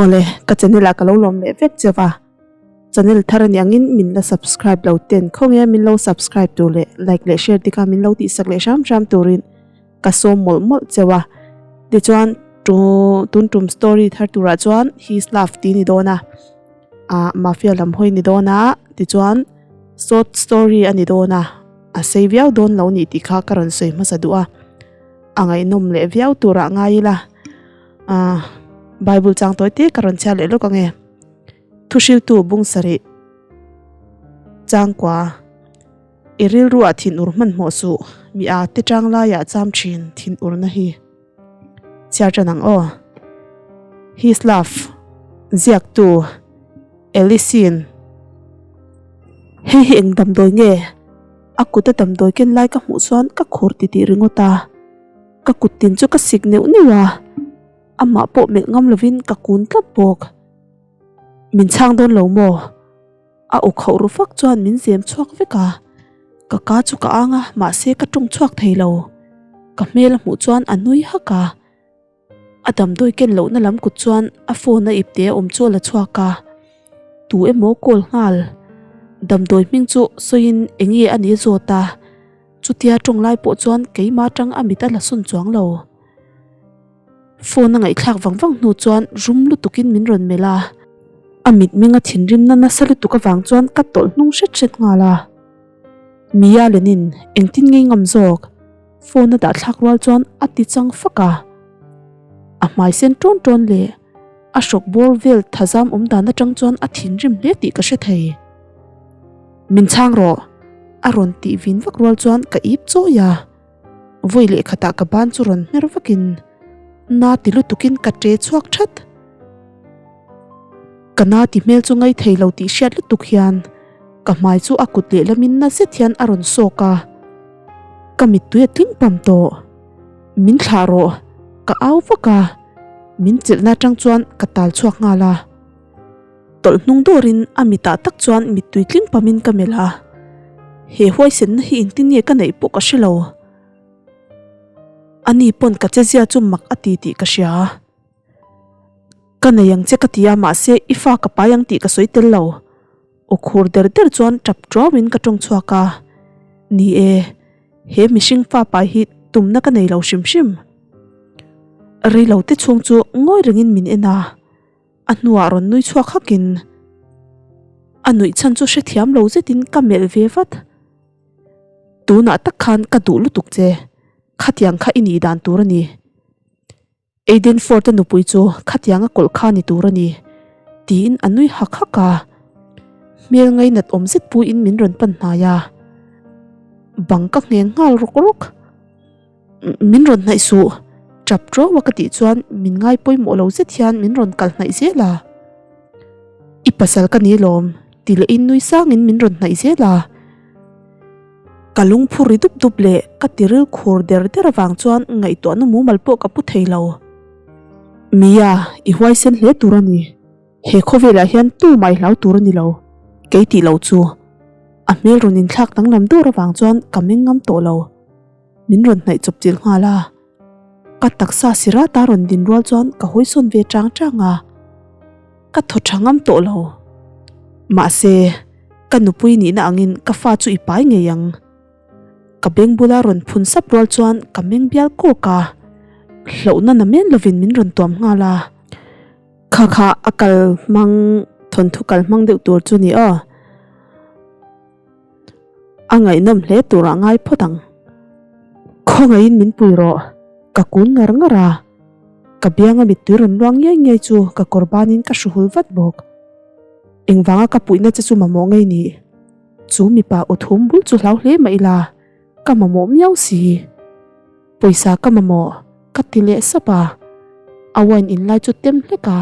Awle, ka channel ah ka lo lawm leh vek cheu a, channel thar ani angin min la subscribe lo ten khawnge min lo subscribe tur leh like leh share te kha min lo tihsak leh hram hram turin ka sawm mawlh mawlh cheu a. Tichuan tu tun tum story thar turah chuan his love tih ni dawn a, ah mafia lam hawi ni dawn a, tichuan short story a ni dawn a, a sei viau dawn lo ni tih kha ka rawn sawi hmasa duh a, a ngaihnawm leh viau turah ngai ila. Ahh Bible chang tawi te ka rawn chhiar leh lawk ange. Thuhriltu bung sarih changkua i rilru ah thin ur hmanhmawh suh mi a te tang laiah cham thin thin urna hi chhiar tan ang aw. His love ziaktu Ellison hei hi eng damdawi nge a kut a damdawi ken lai ka hmuh chuan ka khur titih ringawt a. Ka kut tin chu ka sik neuh neuh a, amah pawh melh ngam lovin ka kun tlat bawk. Min chhang dawn lo maw? A aw khauh ru fak chuan min zem chhuak vek a, ka ka chu ka ang a mahse ka tawng chhuak thei lo. Ka hmel a hmuh chuan a nui hak a, a damdawi ken lohna lam kut chuan a phone a ipte a awm chu a la chhuak a, tu emaw call nghal. Damdawi hming chu sawiin eng nge a nih zawt a. Chutia tawng lai pawh chuan keimah atang a mit a la sawn chuang lo. Phone a ngaihthlak vang vang hnu chuan rum lutukin min rawn melh a. A mitmenga thinrimna nasa lutuk avang chuan ka tawlh hnung hret hret nghal a. Mia Lenin, engtin ngei ngam zawk? Phone a dahthlak rual chuan a ti chang fak a. A hmai sen tawn tawn leh a hrawk bawr vel thazam awm dan atang chuan a thinrim hle tih ka hre thei. Min chhang rawh! A rawn tih vin vak rual chuan ka ip chawi a, vawi leh khatah ka ban chu rawn hmer vakin na ti lutukin ka ṭe chhuak ṭhat. Ka na ti hmel chu ngai thei lo tih hriat lutuk hian ka hmai chu a kut lehlamin na zet hian a rawn sawk a, ka mittui a tling pam tawh. Min thlah rawh! Ka au vak a, min chelhna aṭang chuan ka tal chhuak nghal a. Tawlh hnung dawrin a mitah tak chuan mittui tling pamin ka melh a, he huaisenna hi engtin nge ka neih pawh ka hre lo. Ani pawn ka chezia chu mak a ti tih ka hria. Ka nei ang che ka ti a mahse i fa ka pai ang tih ka sawi tel lo. Aw khur der der chuan tap tuauin ka tawng chhuak a, ni e, he mihring fa pai hi tumna ka nei lo hrim hrim. Reilote chhung chu ngawi rengin min en a. A hnuah rawn nui chhuak hakin a nuih chhan chu hrethiam lo zetin ka melh ve vat. Tunah tak khan ka duh lutuk che, khatiang kha i nih dan tur a ni. Aiden Ford-a nupui chu khatianga kawlh kha ni tur a ni, tiin a nui hak hak a. Hmel ngainat awm zet puiin min rawn pan hnai a, bang ka ngheng nghal rawk rawk. Min rawn hnaih suh, tap ṭuau a ka tih chuan min ngai pawimawh lo zet hian min rawn kal hnaih zel a. I pasal ka ni lawm, ti leh in nui sangin min rawn hnaih zel a. Ka lungphu ri dup dup leh ka tiril khur der der avang chuan ngaihtuahna mumal pawh ka pu thei lo. Mia, i huaisen hle tur a ni. He khawvelah hian tu mai hlau tur a ni lo, kei tih loh chu. A hmel rawn inthlak danglam dur avang chuan ka meng ngam tawh lo. Min rawn hnaih chawp chilh nghal a, ka taksa si rata rawn din rual chuan ka hawi sawn ve chang chang a, ka thaw tha ngam tawh lo. Mahse, ka nupui nihna angin ka fa chu i pai ngei ang. Ka beng bula rawn phun sap rual chuan ka meng bial kawk a, hlauhna na men lovin min rawn tuam nghal a. Kha kha a kal hmang thawnthu kal hmang deuh tur chu ni aw. A ngaihnawm hle turah ngai phawt ang. Khawngaihin min pui rawh, ka kun ngar ngar a. Ka bianga mittui rawn luang ngiai ngiai chu ka kawr banin ka hruhul vat bawk. Engvanga ka puihna che chu mamawh ngei ni? Chu mipa aw thum bul chu hlau hle mah ila, ka mamawh miau si. Pawisa ka mamawh, ka ti leh sap a. A wine in lai chu tem hlek a,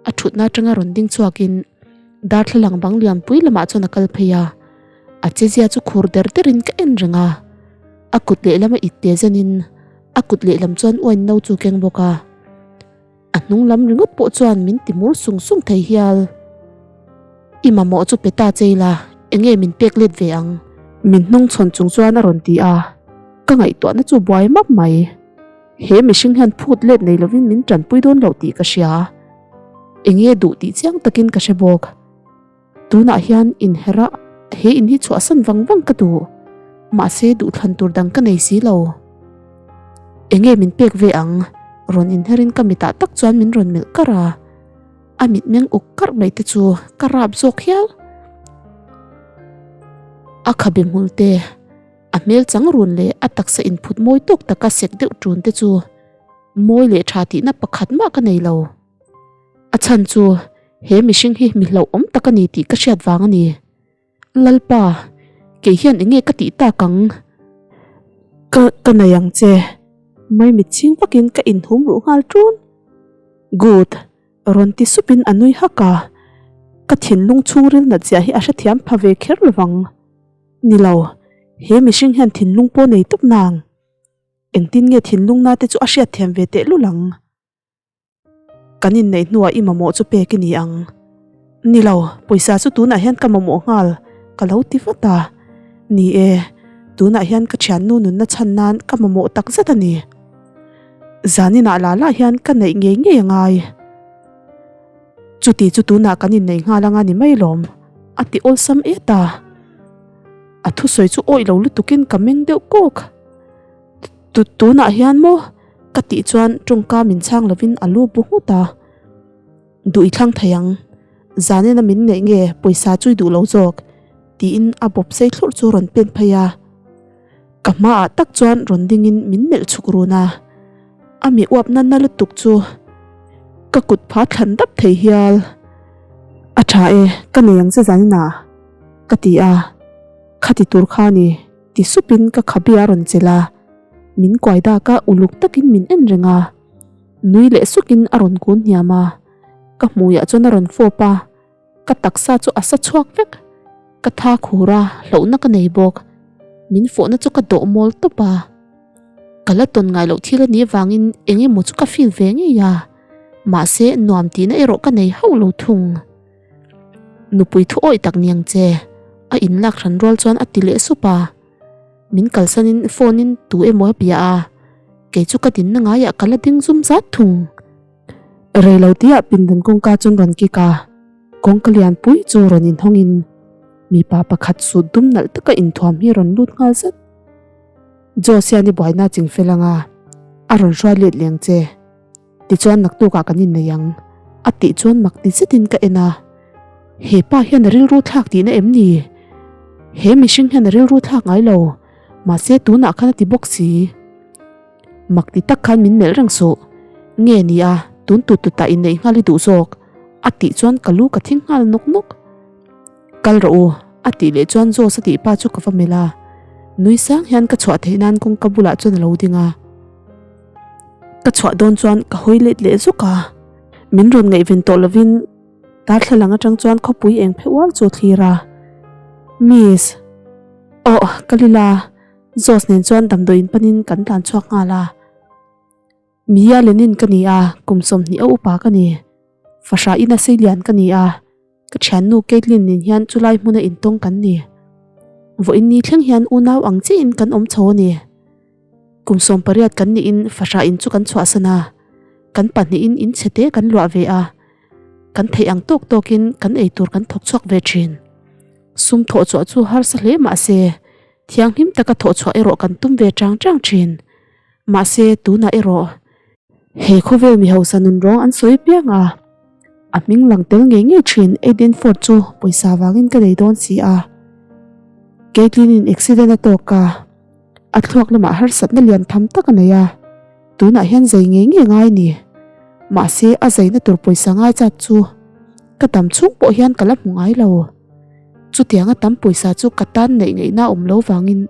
a thutna atanga rawn ding chhuakin darthlalang bang lianpui lamah chuan a kal phei a. A chezia chu khur der derin ka en reng a. A kut lehlam a it te zanin a kut lehlam chuan wine no chu keng bawk a. A hnung lam ringawt pawh chuan min ti mur sung sung thei hial. I mamawh chu pe ta che ila, enge min pek let ve ang? Min hnung chhawn chung chuan a rawn ti a, ka ngaihtuahna chu buai map mai. He mihring hian phut let nei lovin min tanpui dawn loh tih ka hria. Enge duh tih chiang takin ka hre bawk. Tunah hian inherh a, he in hi chhuahsan vang vang ka duh. Mahse duhthlan tur dang ka nei si lo. Enge min pek ve ang? Rawn inherin ka mitah tak chuan min rawn melh karh a. A mitmeng uk karh mai te chu ka rap zawk hial. A khabe hmul te, a hmel chang run leh a taksa inphut mawi tawk taka sek deuh ṭun te chu mawi leh ṭha tihna pakhat mah ka nei lo. A chhan chu he mihring hi mi hlauhawm tak a ni tih ka hriat vang a ni. Lalpa, kei hian enge ka tih tak ang? Ka ka nei ang che. Mai mit chhing vakin ka inhum ruh nghal ṭun. Good, rawn ti supin a nui hak a. Ka thinlung chhungril nat zia hi a hrethiam pha ve kher lovang. Ni lo, he mihring hian thinlung pawh nei tawp nang. Engtin nge thinlung na te chu a hriatthiam ve tehlul ang? Kan inneih hnuah i mamawh chu pek i ni ang. Ni lo, pawisa chu tunah hian ka mamawh nghal, ka lo ti vat a. Ni e, tunah hian ka thiannu nunna chhan nan ka mamawh tak zet a ni. Zaninah lah lah hian ka neih ngei ngei a ngai. Chuti chu tunah kan inneih nghal anga ni mai lawm, a ti awlsam et a. A thusawi chu awih lo lutukin ka meng deuh kawk. Tu tunah hian maw? Ka tih chuan tawngka min chhang lovin a lu bu nghut a. Duh i thlang thei ang. Zanina min neih nge pawisa chu i duh lo zawk? Tiin a bawp sei thlurh chu rawn pen phei a. Ka hmaah tak chuan rawn dingin min melh chhuk run a. A mi uap na na lutuk chu ka kut pha thlan dap thei hial. A tha e, ka nei ang che zanina ka ti a. Khati tur kha ni. Ti supin ka khabe a rawn chelh a, min kuai dak a uluk takin min en reng a, nui leh sukin a rawn kun hniam a, ka hmuiah chuan a rawn fawp a, ka taksa chu a sa chhuak vek, ka tha khur a, hlauhna ka nei bawk, min fawhna chu ka dawh mawl tawp a, ka la tawn ngai loh thil a nih avangin eng emaw chu ka feel ve ngei a, mahse nuam tihna erawh ka nei hauh lo thung. Nupui thu awih tak niang che, a inlak hran rual chuan a ti leh sup a. Min kalsanin phone in tu emaw a bia a, kei chu ka dinna ngaiah ka la ding zum zat thung. Reilo tihah pindan kawngka chuan rawn kik a, kawngka lianpui chu rawn inhawngin mipa pakhat sut dum nalh taka inthuam hi rawn lut nghal zat. Joe hian i buaina chingfel anga a rawn hruai let leng che. Tichuan naktukah kan innei ang, a tih chuan mak ti zetin ka en a. He pa hian a rilru thlak tihna em ni? He mihring hian a rilru thlak ngai lo, mahse tunah khan a ti bawk si. Mak ti tak khan min melh reng suh. Nge ni a, tun tut tutah inneih nghal i duh zawk, a tih chuan ka lu ka thing nghal nawk nawk. Kal rawh u, a tih leh chuan Josh a tih pa chu ka va melh a. Nui sang hian ka chhuah theih nan kawngka bulah chuan a lo ding a. Ka chhuah dawn chuan ka hawi let leh zuk a, min rawn ngaihven tawh lovin darthlalang atang chuan khawpui eng pheuh ual chu a thlir a. Miss. Aw, ka lila, Josh nen chuan damdawiin panin kan tlan chhuak nghal a. Mia Lenin ka ni a, kum 20 a upa ka ni. Fahrah ina seilian ka ni a. Ka thiannu Caitlin nen hian chulai hmuna intawng kan ni. Vawiin ni thleng hian unau ang chiahin kan awm chho a ni. Kum 18 kan nihin fahrah in chu kan chhuahsan a, kan pahnihin in chhe te kan luah ve a, kan theih ang tawk tawkin kan eitur kan thawk chhuak ve thin. Sum thawh chhuah chu harsa hle mah se, thianghlim taka thawh chhuah erawh kan tum ve chang chang thin. Mahse tunah erawh he khawvel mi hausa nun rawng an sawi piang a, a hming lang tel ngei ngei thin Aiden Ford chu pawisa vangin ka nei dawn si a. Caitlin in accident a tawk a, a thluak lamah harsatna lian tham tak a nei a, tunah hian zai ngei ngei ngai a ni. Mahse a zaina tur pawisa ngai chat chu ka dam chhung pawh hian ka la hmu ngai lo. Chutianga tam pawisa chu ka tan neih ngaihna awm lo vangin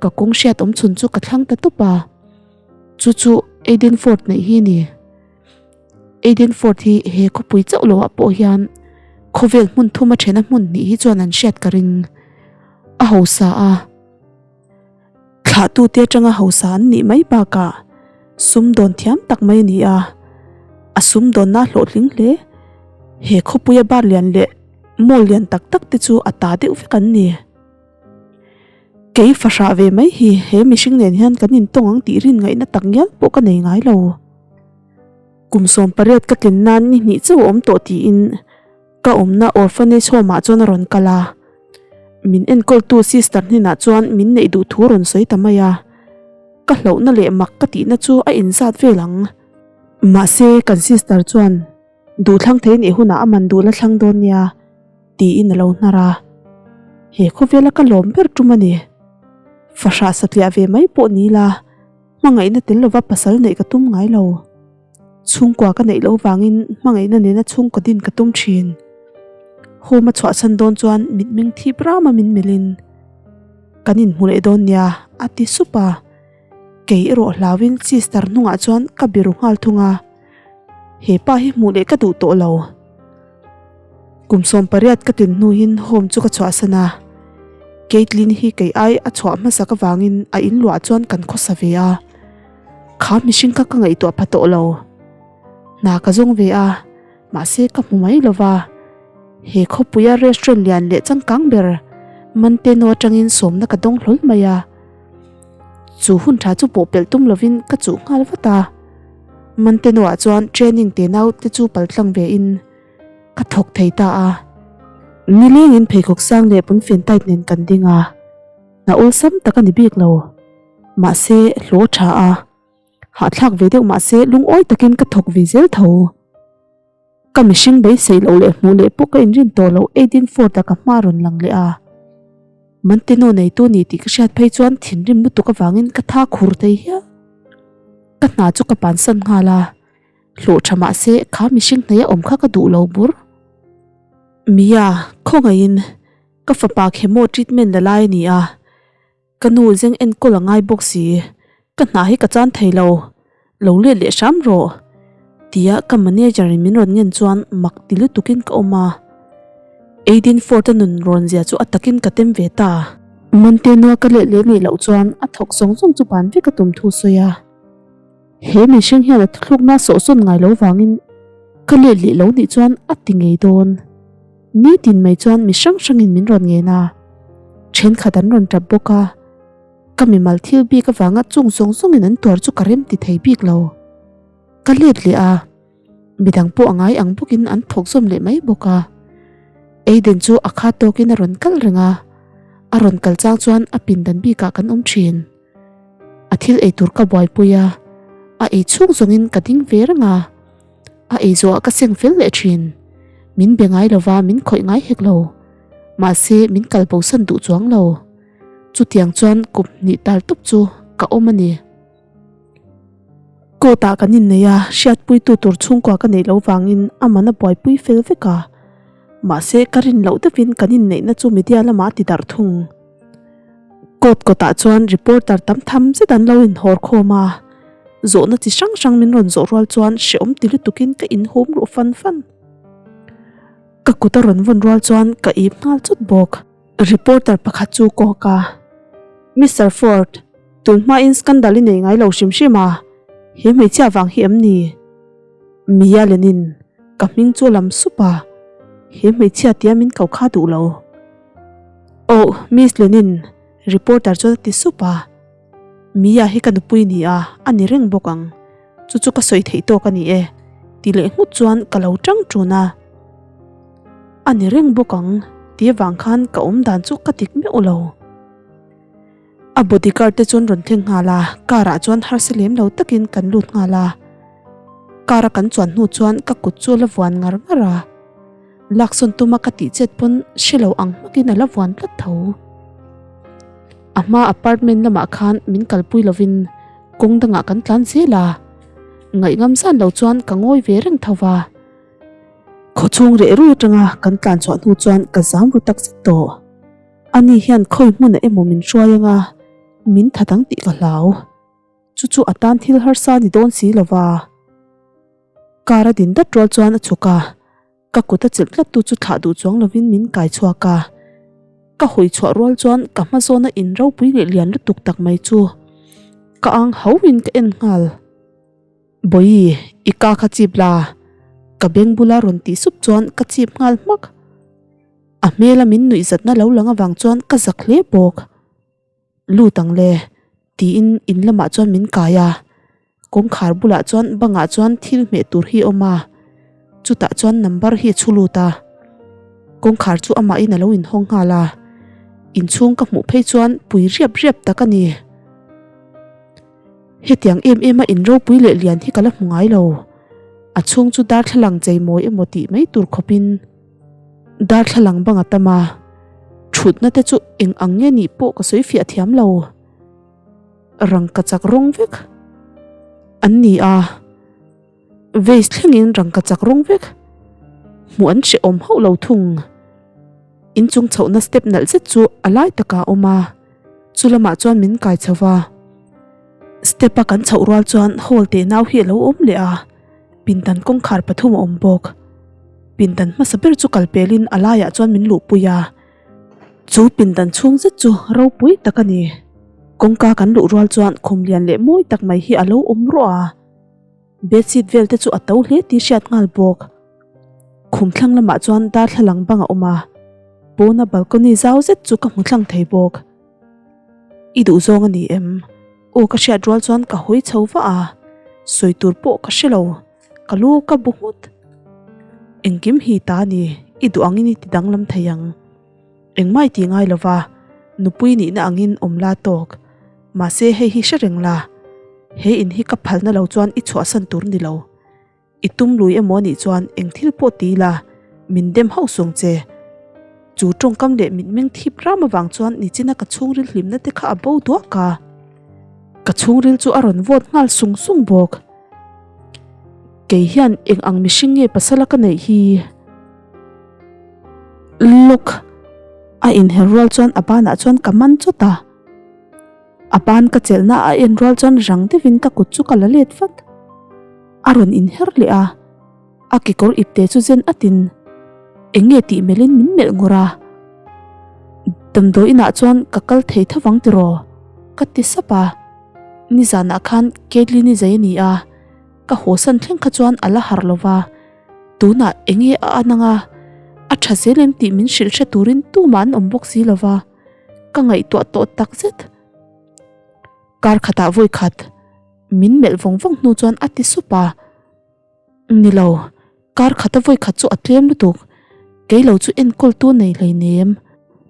Ka kawng hriat awm chhun chu ka thlang ta tawp a, chu chu Aiden Ford neih hi a ni. Aiden Ford hi he khawpui chauh loah pawh hian khawvel hmun thuma thena hmun hnih hi chuan an hriat ka ring. A hausa a, thlahtute atanga hausa an nih mai bakah sumdawn thiam tak mai a ni a, a sumdawnna a hlawhtling hle. He khawpuia bar lian leh mall lian tak tak te chu a ta deuh vek an ni. Kei fahrah ve mai hi he mihring nen hian kan intawng ang tih rin ngaihna tak ngial pawh ka nei ngai lo. Kum 18 ka tlin nan ni hnih chauh a awm tawh tiin ka awmna orphanage home ah chuan a rawn kal a. Min enkawltu sister hnenah chuan min neih duh thu a rawn sawi ta mai a. Ka hlauhna leh mak ka tihna chu a inzat vel ang. Mahse kan sister chuan Duhthlang thei nih hunah a man duh la thlang dawn nia tiin a lo hnar a. He khawvela ka lawm ber tum a ni. Fahrah satliah ve mai pawh ni la, hmangaihna tel lova pasal neih ka tum ngai lo. Chhungkua ka neih loh vangin hmangaihna nena chhungkaw din ka tum thin. Home a chhuahchhan dawn chuan mitmeng thip rama min melhin, Kan inhmu leh dawn nia a ti sup a. Kei erawh hlauin sister hnungah chuan ka biru nghal thung a. He pa hi hmuh leh ka duh tawh lo. Kum 18 ka tlin hnuin home chu ka chhuahsan a. Caitlyn hi kei ai a chhuah hmasak avangin a in luah chuan kan khawsa ve a. Kha mihring kha ka ngaihtuah pha tawh lo. Hna ka zawng ve a, mahse ka hmu mai lo va. He khawpuia restaurant lian leh changkang ber Manteno atangin sawmna ka dawng hlawl mai a. Chu hun tha chu pawhpelh tum lovin ka chuh nghal vat a. Manteno-ah chuan training te nau te chu paltlang ve in ka thawk thei ta a. Nilengin pheikhawk sang leh pawnfen tight nen kan ding a, hna awlsam tak a ni bik lo. Mahse, hlaw tha a, hahthlak ve deuh mahse lungawi takin ka thawk ve zel tho. Ka mihring beisei loh leh hmuh leh pawh ka inrin tawh loh Aiden Ford-a ka hma rawn lang leh a. Manteno neitu ni tih ka hriat phei chuan thinrim lutuk avangin ka tha khur thei hial. Ka hna chu ka pansan nghal a, hlawh tha mah se kha mihring hnaih a awm kha ka duh lo bur. Mia, khawngaihin ka fapa chemo treatment la lai a ni a. Ka nu zeng enkawl a ngai bawk si, ka hna hi ka chan thei lo, lo let leh hram rawh tia ka manager in min rawn ngen chuan mak ti lutukin ka awm a. Aiden Ford a nun rawn zia chu a takin ka tem ve ta. Mantenoa ka let leh nih loh chuan a thawk zawng zawng chu ban vek a tum thu sawi a. He mihring hian a thuthlukna sawhsawn ngai lo vangin ka let leh lo nih chuan a ti ngei dawn. Nitin mai chuan mi hrang hrangin min rawn ngen a, thenkhat an rawn tap bawk a, ka mimal thil bik avanga chung zawng zawngin an tuar chu ka rem ti thei bik lo. Ka let leh a, midang pawh a ngai ang bawkin an thawk zawm leh mai bawk a. Aiden chu a kha tawkin a rawn kal reng a, a rawn kal chang chuan a pindan bikah kan awm thin. A thil eitur ka buaipui a, a ei chhung zawngin ka ding ve reng a. A ei zawhah ka seng fel leh thin. Min be ngai lova min khawih ngai hek lo. Mahse min kal bosan duh chuang lo. Chutiang chuan kum hnih tal tawp chu ka awm a ni. Court ah kan innei a, hriatpuitu tur chhungkua ka neih loh vangin a man a buaipui fel vek a. Mahse ka rin loh deuhin kan inneihna chu media lamah a ti darh thung. Court kawtah chuan reporter tam tham zet an lo inhawr khawm a, zawhna chi hrang hrang min rawn zawh rual chuan hrehawm ti lutukin ka inhum ruh fan fan. Ka kut a rawn vawn rual chuan ka ip nghal chawt bawk. Reporter pakhat chu kawk a, Mister Ford, tun hmain scandal i nei ngai lo hrim hrim a, he hmeichhia vang hi em ni? Mia Lenin, ka hming chu a lam sup a, he hmeichhia tia min ko kha duh lo. Oh, Miss Lenin, reporter chuan a ti sup a. Mia hi ka nupui ni a, a ni reng bawk ang. Chu chu ka sawi theih tawk a ni e, ti leh nghut chuan ka lo tang tun a. A ni reng bawk ang, ti avang khan ka awm dan chu ka dik meuh lo. A bodyguard te chuan rawn thleng nghal a, car ah chuan harsa lem lo takin kan lut nghal a. Car a kan chuan hnu chuan ka kut chu a la vuan ngar ngar a. Laksawn tuma ka tih chet pawn hre lo ang hmakin a la vuan tlat tho. A hma apartment lamah khan min kalpui lovin kawng dangah kan tlan zel a, ngaihngam zan lo chuan ka ngawi ve reng tho va. Khawchhung reh rui atanga kan tlan chhuah hnu chuan ka zam ru tak zet tawh. Ani hian khawi hmunah emaw min hruai anga min tha dang tih ka hlau. Chu chu a tan thil harsa ni dawn si lova. Car a din dat rual chuan a chhuk a, ka kut a chelh tlat tu chu thlah duh chuang lovin min kai chhuak a. Ka hawi chhuah rual chuan ka hma zawna in ropui leh lian lutuk tak mai chu ka ang hauhin ka en nghal. Bawihi, i ka kha chip la, ka beng bula rawn tih sup chuan ka chip nghal hmak. A hmela min nuih zatna lo lang avang chuan ka zak hle bawk. Lut ang le, tiin in lamah chuan min kai a. Kawngkhar bulah chuan bangah chuan thil hmeh tur hi a awm a, chutah chuan number hi a chhu lut a. Kawngkhar chu amahin a lo inhawng nghal a, inchhung ka hmuh phei chuan pui riap riap tak a ni. Hetiang em em a in ropui leh lian hi ka la hmu ngai lo. A chhung chu darthlalang chei mawi emaw tih mai tur khawpin darthlalang bang a tam a, thutna te chu eng ang nge nih pawh ka sawi fiah thiam lo. Rangkachak rawng vek an ni a, vase thlengin rangkachak rawng vek hmuh an hrehawm hauh lo thung. Inchung chhohna step nalh zet chu a lai takah a awm a. Chu lamah chuan min kai chho va, step a kan chhoh rual chuan hall teh nau hi a lo awm leh a, pindan kawngkhar pathum a awm bawk. Pindan hmasa ber chu kal pelin a laiah chuan min luhpui a, chu pindan chhung zet chu ropui tak a ni. Kawngka kan luh rual chuan khum lian leh mawi tak mai hi a lo awm rawh a. Bedsheet vel te chu a to hle tih hriat nghal bawk. Khum thlang lamah chuan darthlalang bang a awm a, pawna balcony zau zet chu ka hmu thlang thei bawk. I duh zawng a ni em? Aw ka hriat rual chuan ka hawi chho vah a, sawi tur pawh ka hre lo, ka lu ka bu nghut. Engkim hi ta a ni, i duh angin i ti danglam thei ang. Engmah i ti ngai lo va, nupui nihna angin awm la tawk. Mahse hei hi hre reng la, he in hi ka phalna lo chuan i chhuahsan tur ni lo. I tum lui emaw anih chuan eng thil pawh ti la, min dem hauh sawng che. Chu tawngkam leh mitmeng thip ram avang chuan nichina ka chhungril hlimna te kha a bo duak a. Ka chhungril chu a rawn vawt nghal sung sung bawk. Kei hian eng ang mihring nge pasala ka neih hi? Lawk a inher rual chuan a banah chuan ka man chawt a. A ban ka chelhna a en rual chuan rang deuhin ka kut chu ka la let vat. A rawn inher leh a, a kekawr ipte chu zen atin eng nge tih melhin min melh ngawr a. Damdawi inah chuan ka kal thei tho vang tiraw? Ka ti sap a. Nizanah khan Caitlyn-i zai a ni a, ka hawsan thleng kha chuan a la harh lo va. Tunah eng nge a an anga a tha zel em tih min hrilh hre turin tumah an awm bawk si lo va, ka ngaihtuah tawh tak zet. Kar khatah vawi khat min melh vawng vawng hnu chuan a ti sup a, Ni lo, kar khata vawi khat chu a tlem lutuk, kei lo chu enkawl tu nei hleinem.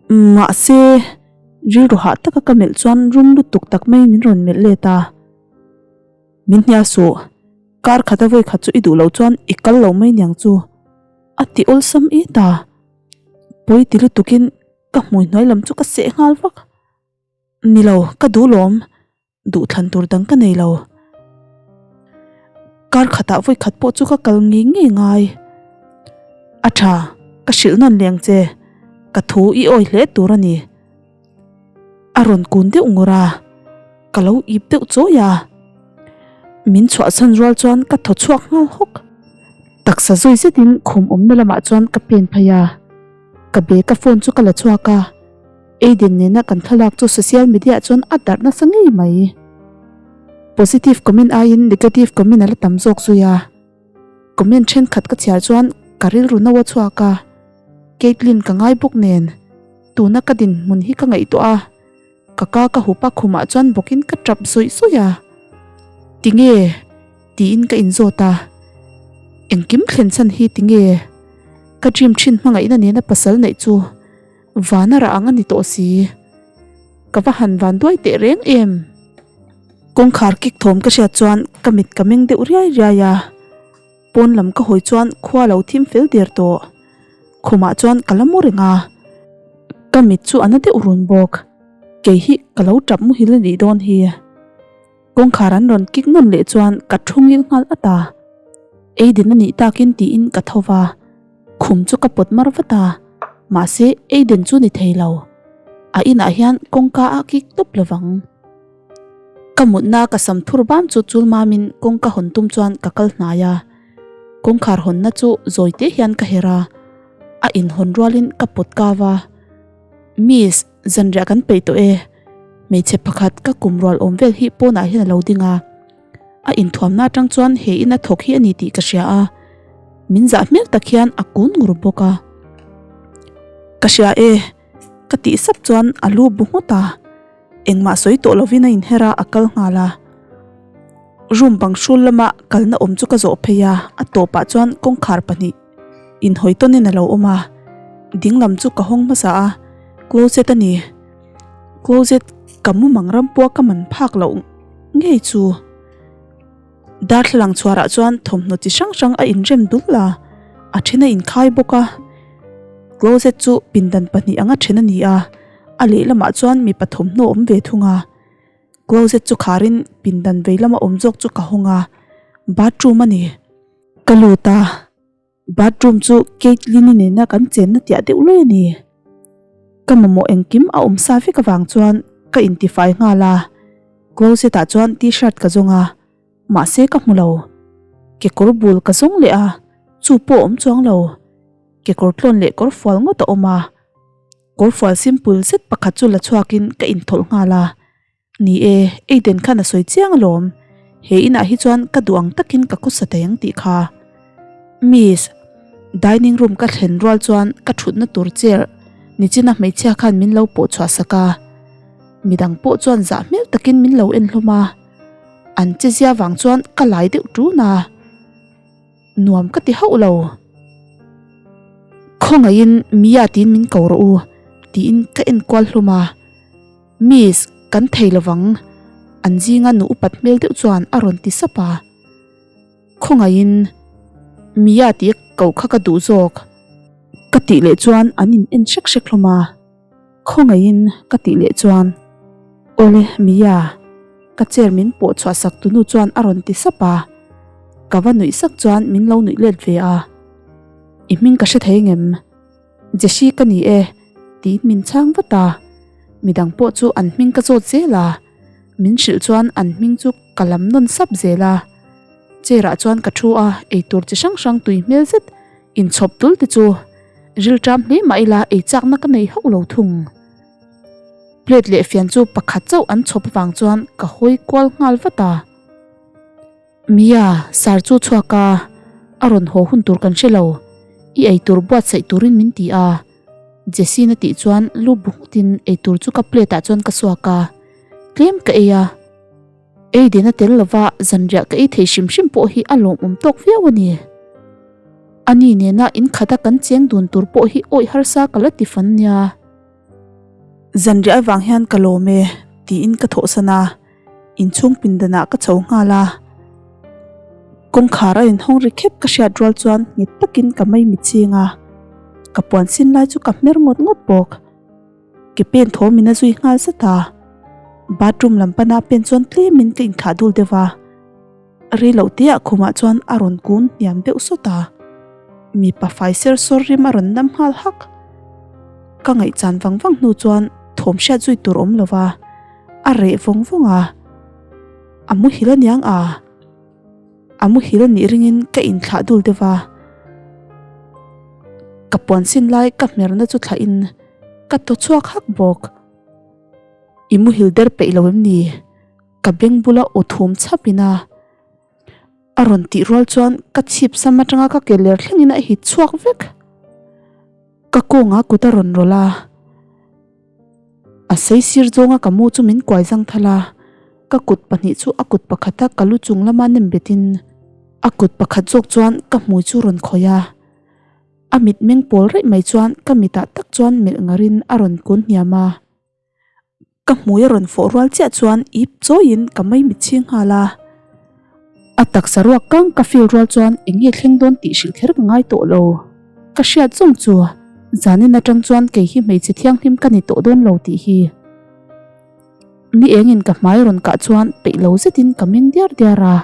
Mahse, rilru hah taka ka melh chuan rum lutuk tak mai min rawn melh let a. Min hnia suh, kar khata vawi khat chu i duh loh chuan i kal lo mai niang chu, a ti awlsam it a. Pawi ti lutukin ka hmui hnuai lam chu ka seh nghal vak. Ni lo, ka duh lawm, duh thlan tur dang ka nei lo. Kar khatah vawi khat pawh chu ka kal ngei ngei ngai. A tha, ka hrilh nawn leng che, ka thu i awi hle tur a ni. A rawn kun deuh ngawr a, ka lo ip deuh chawi a. Min chhuahchhan rual chuan ka thaw chhuak nghal hawk. Taksa zawi zetin khum awmna lamah chuan ka pen phei a, ka bag a phone chu ka la chhuak a. Aiden nena kan thlalak chu social media ah chuan a darh nasa ngei mai. Positive comment aiin negative comment a la tam zawk zui a. Comment thenkhat ka chhiar chuan ka rilru no a chhuak a, Caitlyn ka ngai bawk nen. Tuna ka dinhmun hi ka ngaihtuah a, ka ka ka hup a khumah chuan bawkin ka tap zawih zawih a. Tinge? tiin ka inzawt a. Engkim thlen chhan hi tinge? Ka dream thin hmangaihna nena pasal neih chu vana rah ang a ni tawh si. Ka va han van duai teh reng em? Kawngkhar kik thawm ka hriat chuan ka mit ka meng deuh riai riai a. Pawn lam ka hawi chuan khua lo thim fel der tawh. Khumah chuan ka la mu reng a, ka mit chu a na deuh run bawk. Kei hi ka lo tap muhil a nih dawn hi. Kawngkhar an rawn kik nawn leh chuan ka thu ngil nghal at a. Aiden a nih takin tiin ka tho va, khum chu ka pawt mar vat a, mahse Aiden chu ni thei lo. A inah hian kawngka a kik tawp lovang. Ka mutna ka sam thur bam chu chul mamin kawngka hawn tum chuan ka kal hnai a, kawngkhar hawnna chu zawi te hian ka herh a, a inhawn rualin ka pawt kau a, Miss, zanriah kan peih tawh e, hmeichhe pakhat ka kum rual awm vel hi pawnah hian a lo ding a, a inthuamna atang chuan he ina thawk hi a ni tih ka hria a, min zah hmel tak hian a kun ngur bawk a. Ka hria e, ka tih sap chuan a lu bu nghut a. Engmah sawi tawh lovin a inher a, a kal nghal a. Room bang hrul lama kalna awm chu ka zawh phei a, a tawpah chuan kawngkhar pahnih inhawi tawnin a lo awm a, dinglam chu ka hawng hmasa a, closet a ni. Closet ka mumang ram pawh ka man phak loh ngei chu. Darthlalang chhuarah chuan thawmhnaw chi hrang hrang a inrem dul a, a then a inkhai bawk a. Closet chu pindan pahnih anga then a ni a, a lehlamah chuan mipa thawmhnaw a awm ve thung a. Closet chu kharin pindan vei lama awm zawk chu ka hawng a, bathroom a ni. Ka lut a. Bathroom chu Caitlyn-i nena kan chenna tiah deuh luai a ni. Ka mamawh engkim a awm sa vek avang chuan ka intifai nghal a, closet ah chuan t-shirt ka zawng a, mahse ka hmu lo. Kekawr bul ka zawng leh a, chu pawh a awm chuang lo. Kekawr tlawn leh kawr fual ngawt a awm a, kawr fual simple zet pakhat chu la chhuakin ka inthawlh nghal a. Ni e, Aiden khan a sawi chiang alawm. He inah hi chuan ka duh ang takin ka khawsa thei ang tih kha. Miss, dining room ka thlen rual chuan ka thutna tur chair nichina hmeichhia khan min lo pawh chhuah sak a. Midang pawh chuan zah hmel takin min lo en hlawm a. An che zia vang chuan ka lai deuh ṭun a. Nuam ka ti hauh lo. Khawngaihin Mia tiin min ko rawh u tiin ka en kual hlawm a. Miss, kan thei lovang, an zinga nu upat hmel deuh chuan a rawn ti sap a. Khawngaihin, Mia tih ko kha ka duh zawk. Ka tih leh chuan an in en hrek hrek hlawm a. Khawngaihin, ka tih leh chuan, Awle, Mia, ka chair min pawh chhuah sak tunu chuan a rawn ti sap a. Ka va nuih sak chuan min lo nuih let ve a. I hming ka hre thei ngem? Jessie ka ni e, tiin min chhang vat a. Midang pawh chu an hming ka zawt zel a, min hrilh chuan an hming chu ka lam nawn sap zel a. Chair ah chuan ka thu a, eitur chi hrang hrang tui hmel zet inchhawp tul te chu rilṭam hle mah ila ei chakna ka nei hauh lo thung. Plate leh fian chu pakhat chauh an chhawp avang chuan ka hawi kual nghal vat a. Mia, sar chu chhuak a, a rawn haw hun tur kan hre lo. I eitur buatsaih turin min ti a. Jessie-na tih chuan lu bu nghutin eitur chu ka plate ah chuan ka suak a. Tlem ka ei a. Ei dena tel lova zanriah ka ei thei hrim hrim pawh hi a lawmawm tawk viau a ni. Ani nena inkhata kan cheng dun tur pawh hi awih harsa ka la ti fan nia. Zanriah avang hian ka lawm e, tiin ka thawhsan a, inchhung pindanah ka chho nghal a. Kawngkhar a inhawng ri khep ka hriat rual chuan nghet takin ka maimi ching a, ka puan sin lai chu ka hmer ngawt ngawt bawk. Ke pen thawm in a zui nghal zat a, bathroom lam pana pen chuan tlemin ka inthlah dul deuh a. Rei loh tihah khumah chuan a rawn kun hniam deuh sawt a, mipa fai ser sawr rim a rawn nam nghal hak. Ka ngaihchan vang vang hnu chuan thawm hriat zui tur awm lo va, a reh vawng vawng a. A muhil aniang a, a muhil anih ringin ka inthlah dul deuh va. Ka puan sin lai ka hmerna chu thlahin ka thaw chhuak hak bawk. I muhil der peih lo em ni? Ka beng bula aw thum chhap in a a rawn tih rual chuan ka chhip sam atanga ka ke ler thleng in a hit chhuak vek. Ka kawnga kut a rawn rawlh a, a sei sir zawnga ka mu chu min kuai zang thal a, ka kut pahnih chu a kut pakhata ka lu chung lama nem bet in a kut pakhat zawk chuan ka hmui chu rawn khawih a. A mitmeng pawl raih mai chuan ka mitah tak chuan melh ngarin a rawn kun hniam a. Ka hmui a rawn fawh rual chiah chuan ip chawiin ka maimit chhing nghal a. A taksa ruak kang ka feel rual chuan eng nge thleng dawn tih hrilh kher ka ngai tawh lo. Ka hriat zawng chu zanin atang chuan kei hi hmeichhe thianghlim ka ni tawh dawn lo tih hi. Ni engin ka hmai rawn kah chuan peih lo zetin ka meng diar diar a.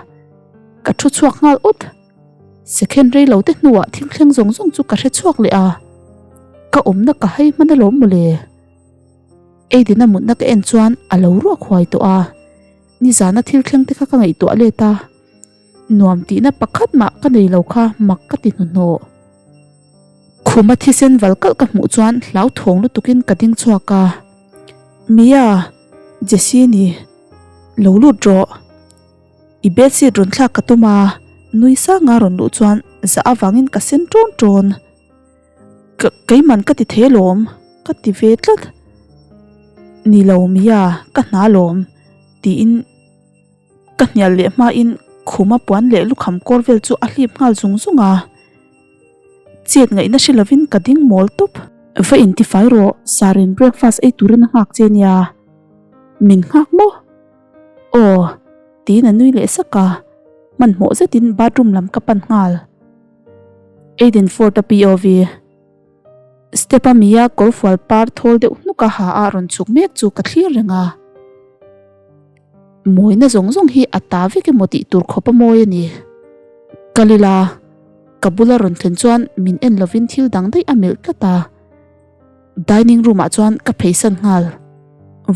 Ka thu chhuak nghal awt. Second rei lo te hnuah thil thleng zawng zawng chu ka hre chhuak leh a. Ka awmna ka hai hman alawm mawle. Aiden-a mutna ka en chuan a lo ruak huai tawh a, nizana thil thleng te kha ka ngaihtuah let a, nuam tihna pakhat mah ka nei lo kha mak ka ti hnuhnawh. Khuma thisen val kalh ka hmuh chuan hlauthawng lutukin ka ding chhuak a, Mia, Jessie ni, lo lut rawh. I bedsheet rawn thlak ka tum a, nui sanga rawn luh chuan zah avangin ka sen ṭawn ṭawn. Ka keiman ka ti thei alawm, ka ti ve tlat. Ni lo Mia, ka hna alawm, tiin Ka hnial leh hmain khuma puan leh lukham kawr vel chu a hlip nghal zung zung a. Chet ngaihna hre lovin ka ding mawl tawp. Va intifai rawh, Sarin breakfast ei turin a nghak che nia. Min nghak maw? Aw, tiin a nui leh sak a, hmanhmawh zetin bathroom lam ka pan nghal. Aiden Ford-a POV. Step-a mia kawrfual par thawl deuh hnuk a ha a rawn chhuk mek chu ka thlir reng a. Mawina zawng zawng hi a ta vek emaw tih tur khawp a mawi a ni. Kal ila, ka bula rawn thlen chuan min en lovin thil dang daih a melh tlat a. Dining room ah chuan ka pheisan nghal.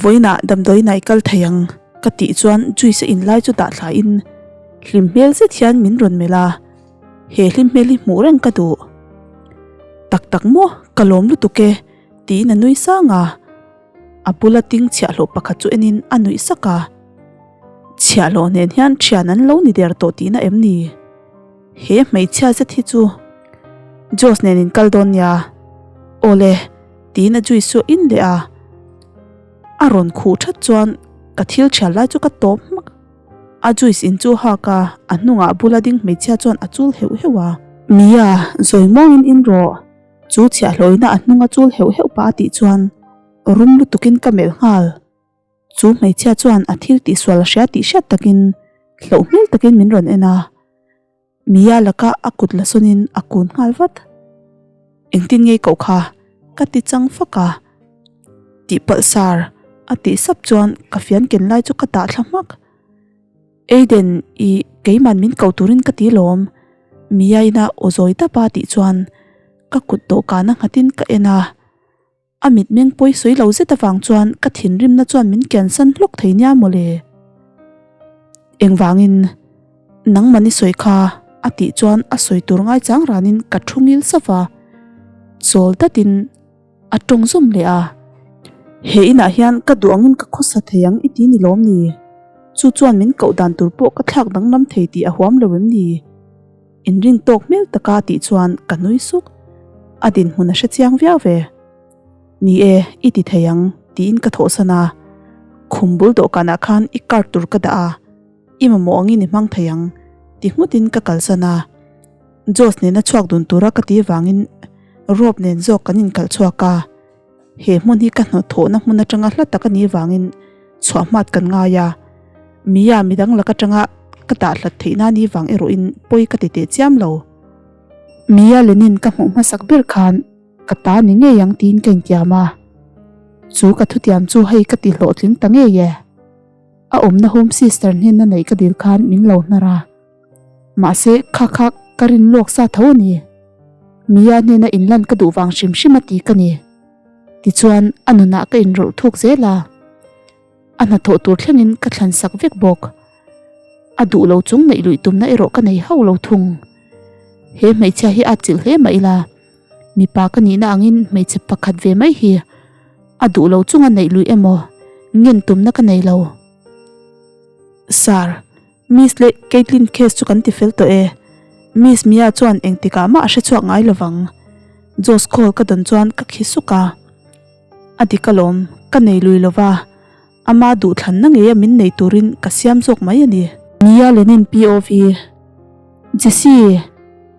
Vawiinah damdawiin ah i kal thei ang ka tih chuan juice a in lai chu dah thla in hlim hmel zet hian min rawn melh a, he hlim hmel hi hmuh reng ka duh. Tak tak maw ka lawm lutuk e tiin a nui sang a, a bula ting chhiahhlawh pakhat chu enin a nuih sak a, chhiahhlawh nen hian thian an lo ni der tawh tihna em ni? He hmeichhia zet hi chu Josh nen in kal dawn nia. Awle, tiin a juice chu a in leh a. A rawn khuh that chuan ka thil thial lai chu ka tawp hmak. A juice in chu hak a, a hnungah bula ding hmeichhia chuan a chul heuh heuh a. Mia, zawi muangin in rawh. Chu chhiahhlawina a hnunga chul heuh heuh pah a tih chuan rum lutukin ka melh nghal. Chu hmeichhia chuan a thil tihsual a hria tih hriat takin hlauh hmel takin min rawn en a. Mia laka a kut la sawnin a kun nghal vat. Engtin ngei koh kha ka ti chang fak a. Tihpalh sar a tih sap chuan ka fian ken lai chu ka tah thla hmak. Aiden i keiman min ko turin ka ti lawm. Mia ina aw zawi dap a tih chuan ka kut dawhkan a nghatin ka en a. A mitmeng pawi sawi lo zet avang chuan ka thinrimna chuan min kiansan hlawk thei nia mawle. Engvangin nangmahni sawi kha a tih chuan a sawi tur ngaichang ranin ka thu ngil sap a, chawl datin a tawng zawm leh a. He inah hian ka duh angin ka khawsa thei ang i ti ni lawm ni? Chu chuan min koh dan tur pawh ka thlak danglam thei tih a huam lo em ni? Inrin tawk hmel taka tih chuan ka nui suk. A dinhmun a hre chiang viau ve. Ni e, i ti thei ang, tiin ka thawhsan a. Khum bul dawhkanah khan i card tur ka dah a, i mamawh angin i hmang thei ang, ti nghutin ka kalsan a. Josh nena chhuak dun tura ka ti vangin Rob nen zawk kan inkalh chhuak a. He hmun hi ka hnawthawhna hmun atanga hla tak a nih vangin chhuah hmat kan ngai a, Mia midang lak atanga ka dah hlat theihna ni vang erawhin pawi ka ti teh chiam lo. Mia Lenin ka hmuh hmasak ber khan ka ta ni ngei ang tiin ka intiam a, chu ka thutiam chu hei ka ti hlawhtling ta ngei e. A awmna home sister hnena neih ka dil khan min lo hnar a. Mahse, kha kha ka rin lawk sa tho a ni. Mia hnena inlan ka duh vang hrim hrim a ti ka ni. Tichuan, a nunah ka inrawlh thuk zel a. A hnathawh tur thlengin ka thlan sak vek bawk. A duh lo chung neih luih tumna erawh ka nei hauh lo thung. He hmeichhia hi a chilh hle mah ila, mipa ka nihna angin hmeichhe pakhat ve mai hi a duh lo chunga neih luih emaw ngen tumna ka nei lo. Sir. Miss leh Caitlyn case chu kan ti fel tawh e. Miss Mia chuan engtikah mah a hre chhuak ngai lovang. Josh call ka dawn chuan ka khi suk a. A dik alawm, ka nei lui lova, ama duhthlanna ngeia min nei turin ka siam zawk mai a ni. Mia Lenin POV. Jessie!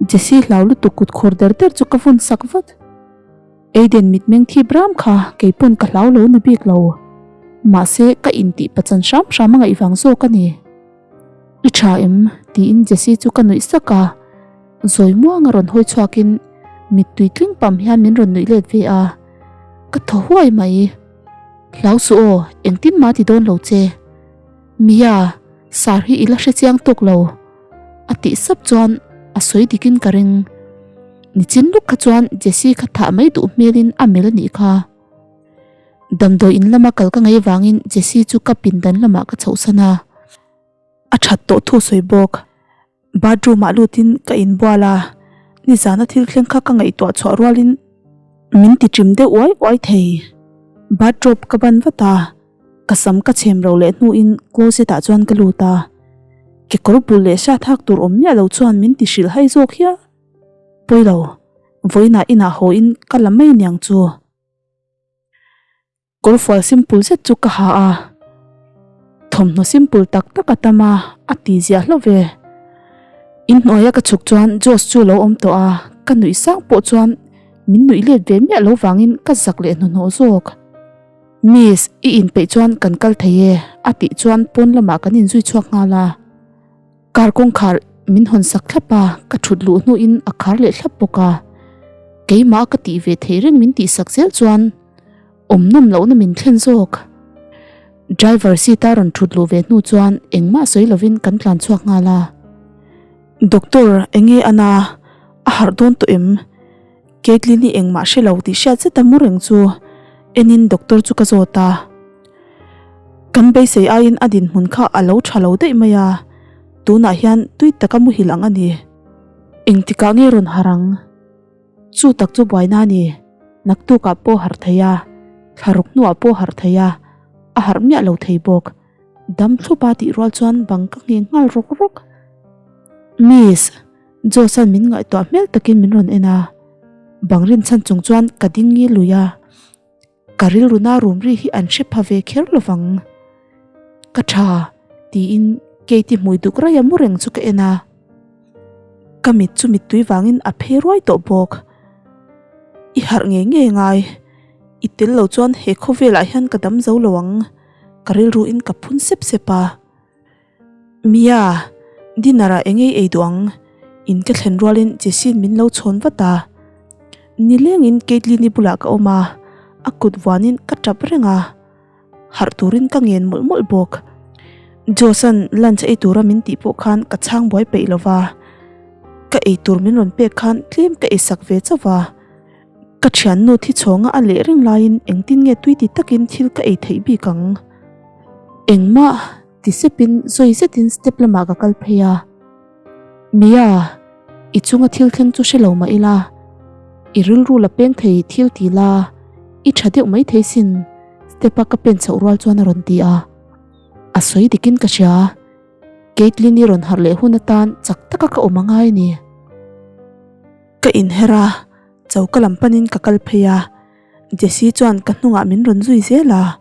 Jessie hlau lutuk kut khur der der chu ka vawn sak vat. Aiden mitmeng thip ram kha kei pawn ka hlau lo ni bik lo. Mahse ka intih pachan hram hram a ngaih vang zawk a ni. I tha em? tiin Jessie chu ka nuih sak a. Zawi muang a rawn hawi chhuakin mittui tling pam hian min rawn nuih let ve a. Ka thaw huai mai. Hlau suh aw, engtin mah ti dawn lo che. Mia, sar hi i la hre chiang tawk lo. A tih sap chuan a sawi dikin ka ring. Nichin luk kha chuan Jessie kha thah mai duh hmelin a melh a nih kha. Damdawi in lama kal ka ngei vangin Jessie chu ka pindan lamah ka chhohsan a. A that tawh thu sawi bawk. Bathroom ah lutin ka inbual a, nizana thil thleng kha ka ngaihtuah chhuah rualin min ti ṭim deuh uai uai thei. Bathrobe ka ban vat a. Ka sam ka chhem ro leh hnuin closet ah chuan ka lut a, kekawr bul leh hriat hak tur awm miah lo chuan min ti hrilh hai zawk hial. Pawi lo, vawiinah inah haw in ka la mai niang chu. Kawrfual simple zet chu ka ha a, Thawmhnaw simple tak tak a tam a, a ti ziah hlauh ve. Inhnuaia ka chhuk chuan Josh chu a lo awm tawh a, ka nuih sang pawh chuan min nuih let ve miah lo vangin ka zak leh hnuhnawh zawk. Miss, i inpeih chuan kan kal thei e, a tih chuan pawn lamah kan inzui chhuak nghal a. Car kawngkhar min hawn sak thlap a, ka thut luh hnuin a khar leh thlap bawk a. Keimah ka tih ve theih reng min tih sak zel chuan awm nawm lohna min thlen zawk. Driver seat a rawn thut luh ve hnu chuan engmah sawi lovin kan tlan chhuak nghal a. Doctor, enge a na? A harh dawn tawh em? Caitlyn-i engmah hre lo tih hriat zet a mu reng chu enin doctor chu ka zawt a. Kan beisei aiin a dinhmun kha a lo tha lo daih mai a, tunah hian tui taka muhil ang a ni. Engtikah nge rawn harh ang? Chu tak chu buaina a ni. Naktukah pawh harh thei a, thlaruk hnuah pawh harh thei a, a harh miah lo thei bawk. Dam thlup a tih rual chuan bang ka ngheng nghal rawk rawk. Miss. Josh-a'n min ngaihtuah hmel takin min rawn en a, bang rinchhan chung chuan ka ding ngil lui a, ka rilruna rum ri hi an hre pha ve kher lo vang. Ka tha, tiin Katie hmui duk raih a mu reng chu ka en a, ka mit chu mittui vangin a phei ruai tawh bawk. I harh ngei ngei ngai, i tel lo chuan he khawvelah hian ka dam zo lo ang, ka rilruin ka phun sep sep a. Mia, dinner ah engei ei duh ang? In ka thlen rualin Jessie'n min lo chhawn vat a. Nilengin Caitlyn-i bulah ka awm a, a kut vuanin ka tap reng a. Harh turin ka ngen mawlh mawlh bawk. Josh-a'n lunch ei tura min tih pawh khan ka chhang buai peih lo va. Ka ei tur min rawn pek khan tlem ka ei sak ve chauh va. Ka thiannu thi chhawnga a leh reng laiin engtin nge tui ti takin thil ka ei theih bik ang? Engmah! Ti sepin zawi zetin step lamah ka kal phei a. Mia, i chunga thil thleng chu hre lo mah ila, i rilru la peng thei thil ti la, i tha deuh mai thei sin, step a ka pen chhoh rual chuan a rawn ti a. A sawi dikin ka hria. Caitlyn-i rawn harh leh hun atan chak taka ka awm a ngai a ni. Ka inher a, choka lam panin ka kal phei a, Jessie chuan ka hnungah min rawn zui zel a.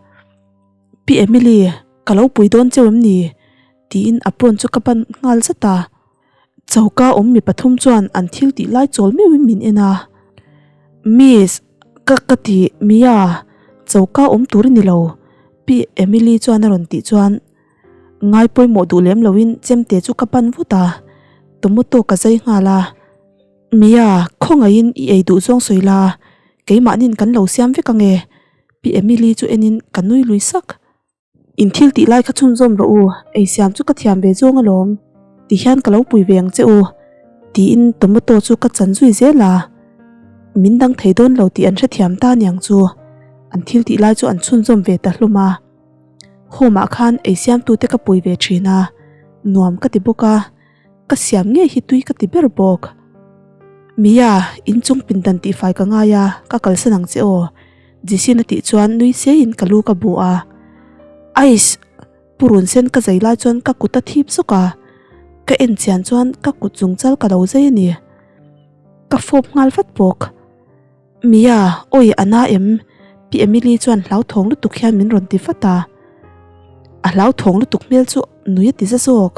Pi Emily, ka lo pui dawn cheu em ni? tiin a pawn chu ka ban nghal zat a. Choka awm mi pathum chuan an thil tih lai chawl meuhin min en a. Miss, ka ka ti Mia, choka awm tur i ni lo, Pi Emily chuan a rawn tih chuan ngai pawimawh duh lem loin chemte chu ka ban vut a, tomato ka zai nghal a. Mia, khawngaihin i ei duh zawng sawi la, keimahnin kan lo siam vek ange, Pi Emily chu enin ka nui lui sak. In thil tih lai kha chhunzawm rawh u, ei siam chu ka thiam ve zawng alawm, ti hian ka lo pui ve ang che u, tiin tomato chu ka chan zui zel a. Min dang thei dawn lo tih an hrethiam ta aniang chu, an thil tih lai chu an chhunzawm ve ta hlawm a. Home ah khan ei siamtute ka pui ve thin a, nuam ka ti bawk a. Ka siam ngei hi tui ka ti ber bawk. Mia, inchung pindan tihfai ka ngai a, ka kalsan ang che aw. Jisin a tih chuan nui seiin ka lu ka bu a. Aish! Purun sen ka zai lai chuan ka kut a thip zawk a. Ka en chian chuan ka kut zungchal ka lo zai a ni. Ka fawp nghal vat bawk. Mia, awi a na em? Pi Emily chuan hlauthawng lutuk hian min rawn ti vat a. A hlauthawng lutuk hmel chu nui a ti za zawk.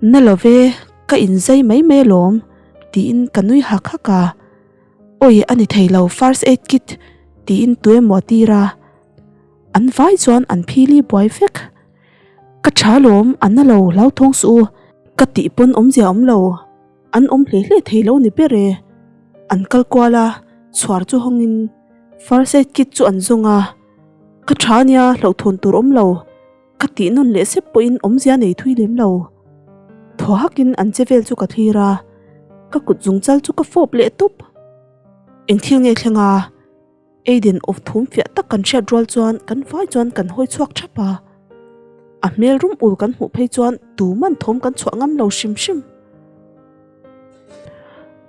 Na lo ve, ka inzai mai mai alawm, tiin ka nui hak hak a. Awi a ni thei lo, first aid kit tiin tu emaw a tir a. An vai chuan an phili buai vek. Ka tha alawm, a na lo, hlauthawng suh u, ka tih pawn awmzia awm lo. An awm hle hle thei lo ni ber e. An kal kual a, chhuar chu hawngin first aid kit chu an zawng a. Ka tha ania hlauhthawn tur awm lo, ka tih nawn leh sep pawhin awmzia nei thui lem lo. Thaw hakin an che vel chu ka thlir a, ka kut zungchal chu ka fawp leh tawp. Eng thil nge thleng a? Aiden awp thum fiah tak kan hriat rual chuan kan vai chuan kan hawi chhuak thap a. A hmel rum ul kan hmuh phei chuan tuman thawm kan chhuah ngam lo hrim hrim.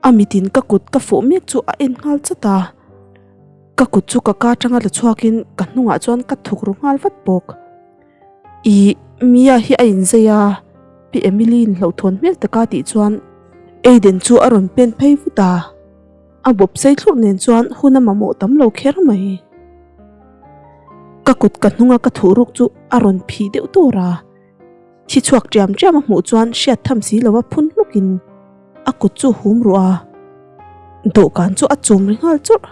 A mitin ka kut ka fawh mek chu a en nghal chat a. Ka kut chu ka ka atanga la chhuakin ka hnungah chuan ka thuk ru nghal vat bawk. Ih, Mia hi a inzei a, Pi Emily-in hlauhthawn hmel taka tih chuan Aiden chu a rawn pen phei vut a. A bawp sei thlurh nen chuan hun a mamawh tam lo kher mai. Ka. Ka kut ka hnunga ka thuh ruk chu a rawn phih deuh tur a. Thi chhuak ṭiam ṭiam a hmuh chuan hriat tham si lova phun hlukin a kut chu hum ruh a. Dawhkan chu a chum ri nghal chawrh.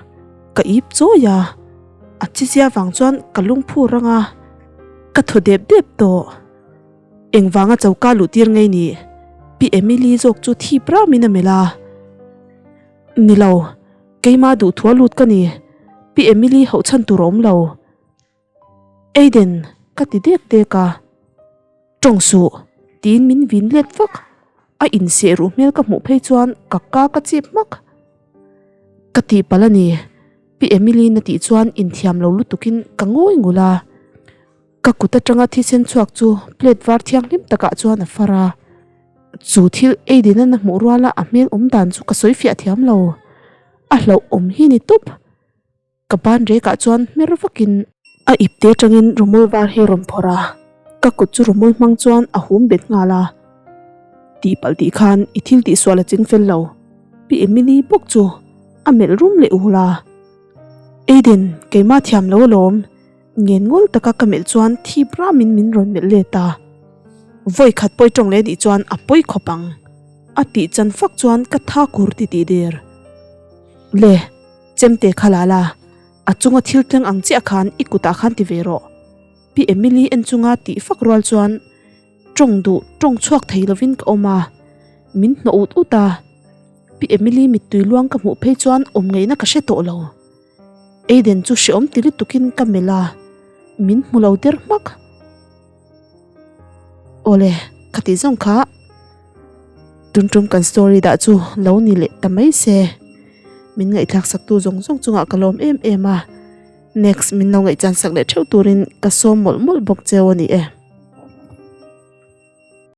Ka ip chawi a, a chizia vang chuan ka lungphu rang a, ka thaw dep dep tawh. Engvanga choka luh tir ngei ni? Pi Emily zawk chu thip ramin a melh a. Ni lo, keima duhthua lut ka ni. Pi Emily hauh chhan tur a awm lo. Aiden, ka ti dek dek a. Tawng suh, tiin min vin let vak. A inseh ruh hmel ka hmuh phei chuan ka ka ka chip hmak. Ka tihpalh a ni, Pi Emily-in a tih chuan inthiam lo lutukin ka ngawi ngul a. Ka kut atanga thisen chhuak chu plate var thianghlim takah chuan a far a. Chu thil Aiden-a na hmuh ruala a hmel awm dan chu ka sawi fiah thiam lo. A hlauh awm hi ni tawp. Ka ban rekah chuan hmer vakin a ipte atangin rumul var hi a rawn phawrh a, ka kut chu rumul hmang chuan a hum bet nghal a. Tihpalh tih khan i thil tihsual a ching fel lo. Pi Emily bawk chu a melh rum leh ul a. Aiden, keimah thiam lo alawm. Ngen ngawl taka ka melh chuan thip ramin min rawn melh let a. Vawi khat pawi tawng leh nih chuan a pawi khawp ang. A tih chan fak chuan ka tha kur ti tih der. Le, chemte kha la la, a chunga thil tleng ang chiah khan i kutah khan ti ve rawh. Pi Emily en chunga tih fak rual chuan tawng duh tawng chhuak thei lovin ka awm a, min hnawh ut ut a. Pi Emily mittui luang ka hmuh phei chuan awm ngaihna ka hre tawh lo. Aiden chu hreawm ti lutukin ka melh a, min hmu lo der hmak. Awle, ka tih zawng kha tun tum kan story dah chu lo ni leh ta mai se. Min ngaihthlak sak tu zawng zawng chungah ka lawm em em a, next min lo ngaihchan sak leh theuh turin ka sawm mawlh mawlh bawk cheu a ni e.